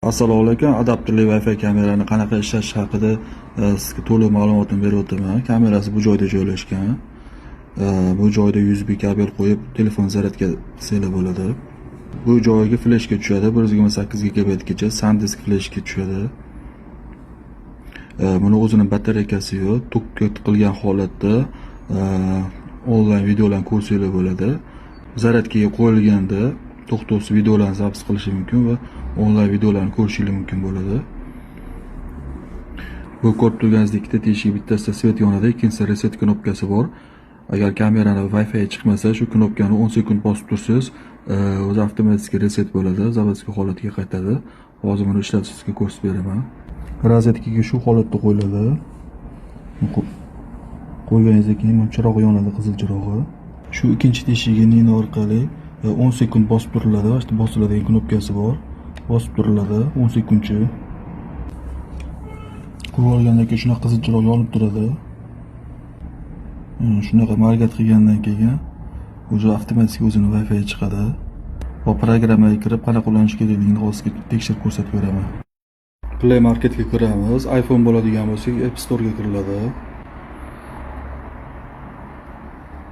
Assalomu alaykum. Adapterli Wi-Fi kamerani qanaqa ishlashi haqida sizga to'liq ma'lumotni berib o'taman. Kamerasi bu joyda joylashgan. Bu joyda USB kabel qo'yib, telefon zaryadka qilsanglar bo'ladi. Bu joyiga fleshka tushadi, 128 gigabaytgacha SanDisk fleshka tushadi. Buni o'zini batareykasi yo'q. Tokka tiqilgan holatda onlayn videolarni ko'rsanglar bo'ladi. Zaryadkaga qo'yilganda to'xtovsiz videolarni запись qilishi mumkin va onlayn videolarni ko'rishingiz mumkin bo'ladi. Bu ko'rib turganingizdek ikkita teshik, bittasida свет yonadi, ikkinchisida reset knopkasi bor. Agar kamerani Wi-Fi chiqmasa, shu knopkani 10 sekund bosib tursangiz, o'zi avtomatik reset bo'ladi, заводской holatiga qaytadi. Hozir buni ishlatib sizga ko'rsatib beraman. Rozetkaga shu holatda qo'yiladi. Qo'yganingizdan keyin bu chirog'i yonadi, qizil chirog'i. Shu ikkinchi teshigi nina orqali 10 sekund bosib turiladi. Mana shu bosiladigan knopkasi bor. Bosib turiladi 10 sekundcha. Qo'yib olgandan keyin shunaqa qizil chiroq yonib turadi. Shunaqa моргать qilgandan keyin уже avtomatik o'zini Wi-Fi chiqadi. Va programmaga kirib qanaqa ulanish kerakligini hozir sizga tekshirib ko'rsatib beraman. Play Marketga kiramiz. iPhone bo'ladigan bo'lsa, App Store'ga kiriladi.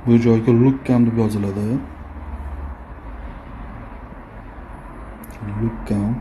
Bu joyga Lookcam deb yoziladi. Lookcam.